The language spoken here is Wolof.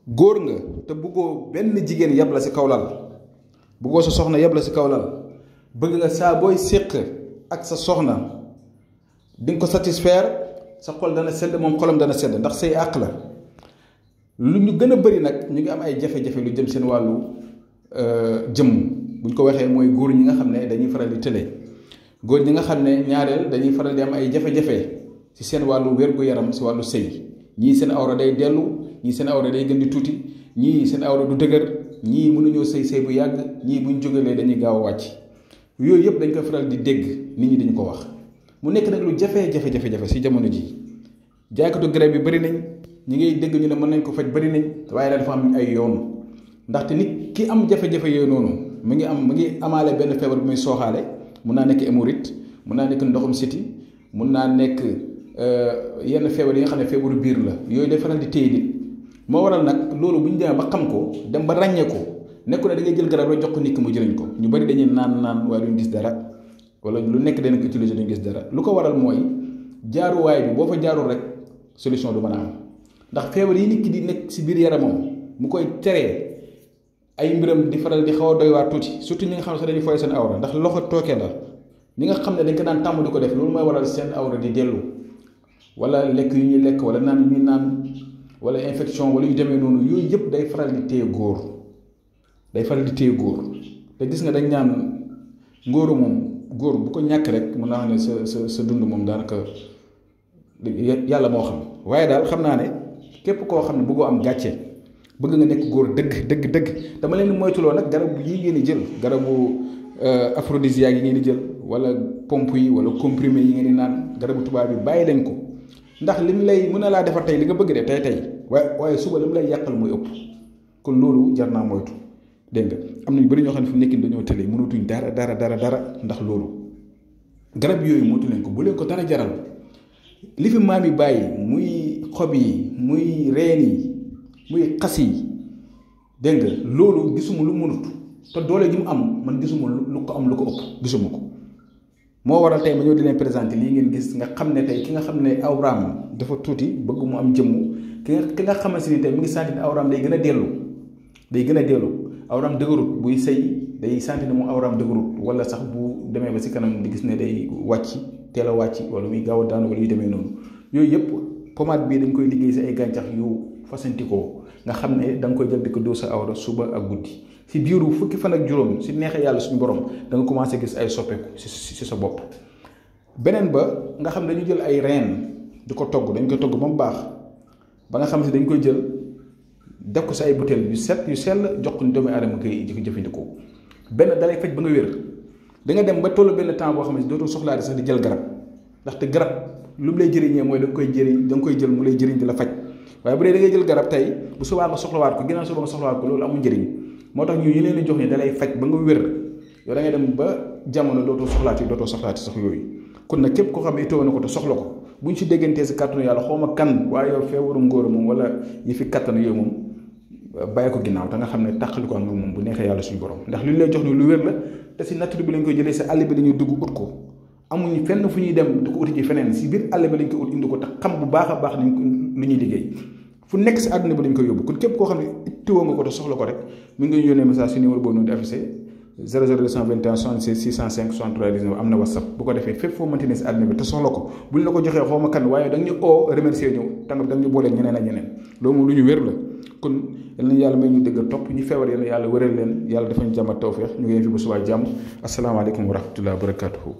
góor nga te bëggoo benn jigéen yab la si kaw lal bëggoo sa soxna yab la si kaw lal bëgg nga saa booy séq ak sa soxna di nga ko satisfaire sa xol dana sedd moom xolam dana sedd ndax say àq la. lu ñu gën a bëri nag ñu ngi am ay jafe-jafe lu jëm seen wàllu jëmm buñ ko waxee mooy góor ñi nga xam ne dañuy faral di tële góor ñi nga xam ne ñaareel dañuy faral di am ay jafe-jafe ci seen wàllu wér-gu-yaram si wàllu sëy ñii seen awra day dellu ñii seen awra day gën di tuuti ñii seen awra du dëgër ñii mënuñoo sëy bu yàgg ñii buñ jógalee dañuy gaaw a wàcc yooyu yëpp dañ koy faral di dégg nit ñi dañu ko wax mu nekk nag lu jafe-jafe si jamono ji jaaykatu garab yi bëri nañ ñi ngay dégg ñu ne mën nañ ko faj bëri nañ waaye dafa am ay yoon ndaxte nit ki am jafe-jafe yooyu noonu mu ngi amaale benn feebar bu muy sooxaale mun naa nekk hémorroïde mun naa nekk ndoxum siti mun naa nekk yenn feebar yi nga xam ne feebaru biir la yooyu day faral di téye nit moo waral nag loolu bu ñu demee ba xam ko dem ba ràññee ko nekku ne da ngay jël garab rek jox ko nit ki mu jëriñ ko ñu bëri dañuy naan waaye duñ gis dara wala lu nekk dañ ko utiliser duñ gis dara lu ko waral mooy jaaruwaay bi boo fa jaarul rek solution du mën a am ndax feebar yi nit ki di nekk si biir yaramam mu koy teree ay mbiram di faral di xaw a doy waar tuuti surtout ñi nga xam ne sax dañuy foyee seen awra ndax loxo tooke la ñi nga xam ne dañ ko daan tàmm di ko def loolu mooy waral seen awra di dellu wala lekk yu ñuy lekk wala naan yu ñuy naan wala infection wala yu demee noonu yooyu yëpp day faral di téye góor te gis nga dañ ñaan ngóoru moom góor bu ko ñàkk rek mën naa xam ne sa dund moom daanaka yàlla moo xam waaye daal xam naa ne képp koo xam ne bëggoo am gàcce bëgg nga nekk góor dëgg dama leen moytuloo nag garabu yi ngeen di jël garabu aphrodisiaque yi ngeen di jël wala pompe yi wala comprimé yi ngeen di naan garabu tubaab yi bàyyi leen ko ndax li mu lay mën na laa defar tey li nga bëgg de tey waaye suba li mu lay yàqal muy ëpp kon loolu jar naa moytu dégg nga am na ñu bëri ñoo xam ne fu nekkin dañoo tële mënatuñ dara ndax loolu garab yooyu moytu leen ko bu leen ko dara jaral li fi maam yi bàyyi muy xob yi muy reen yi muy xas yi dégg nga loolu gisuma lu mënut te doole gi mu am man gisuma lu ko am lu ko ëpp gisuma ko moo waral tey ma ñëw di leen présenté lii ngeen gis nga xam ne tey ki nga xam ne awraam dafa tuuti bëgg mu am jëmm ki nga xamante ni tey mi ngi sentir ne awraam day gën a dellu awraam dëgërut buy sëy day sentir ne moom awraam dëgërut wala sax bu demee ba si kanam di gis ne day wàcc teel a wàcc wala muy gaaw a daanu wala yu demee noonu yooyu yëpp pommade bii dañ koy liggéey si ay gàncax yu fasantikoo nga xam ne da nga koy jël di ko dóor sa awra suba ak guddi si biiru fukki fan ak juróom si neexee yàlla suñu borom da nga commencé gis ay soppeeku si sa bopp. beneen ba nga xam ne dañu jël ay reen di ko togg dañ koy togg ba mu baax ba nga xam ne dañ koy jël def ko si ay butéel yu set yu sell jox ko ni doomu aadama koy jëfandikoo benn dalay faj ba nga wér da nga dem ba tollu benn temps boo xam ne dootoo soxlaa sax di jël garab ndaxte garab lu mu lay jëriñee mooy da nga koy jël mu lay jëriñ di la faj waaye bu dee da ngay jël garab tey bu subaa nga soxlawaat ko ginnaaw suba nga soxlawaat ko loolu amul njëriñ moo tax ñu leen di jox ni da lay faj ba nga wér yow da ngay dem ba jamono dootoo soxlaati sax yooyu kon nag képp koo xam ne itoo na ko te soxla ko bu ñu si déggantee si kàttanu yàlla xaw ma kan waaye yow feebaru ngóor moom wala yi fi kàttanu yooyu moom bàyyi ko ginnaaw te nga xam ne tàqali ko ak moom bu neexee yàlla suñu borom ndax li ñu lay jox ni lu wér la te si nature bi lañ koy jëlee si àll bi dañuy dugg ut ko amuñu fenn fu ñuy dem di ko uti ji feneen si biir àll bi lañ ko ut indi ko te xam bu baax a baax nañ ko lu ñuy liggéey fu nekk si àdduna bi lañ koy yóbbu kon képp koo xam ne ittiwoo nga ko te soxla ko rek mi ngi yónnee message si numéro boobu noonu di affiché 00221 66 605 63 19 am na whatsapp bu ko defee fépp foo mënti ne si àdduna bi te soxla ko buñ la ko joxee xaw ma kan waaye da nga ñu oo remercier ñëw tamit da nga ñu boolee ñeneen ak ñeneen loolu moom lu ñu wér la kon yal na yàlla may ñu dëgg topp ñu feebar yal na yàlla wéral leen yàlla dafa ñu jàmm ak tawfeex ñu ngi leen fi ba subaa jàmm asalaamaaleykum wa rahmatulah wa barakatuhu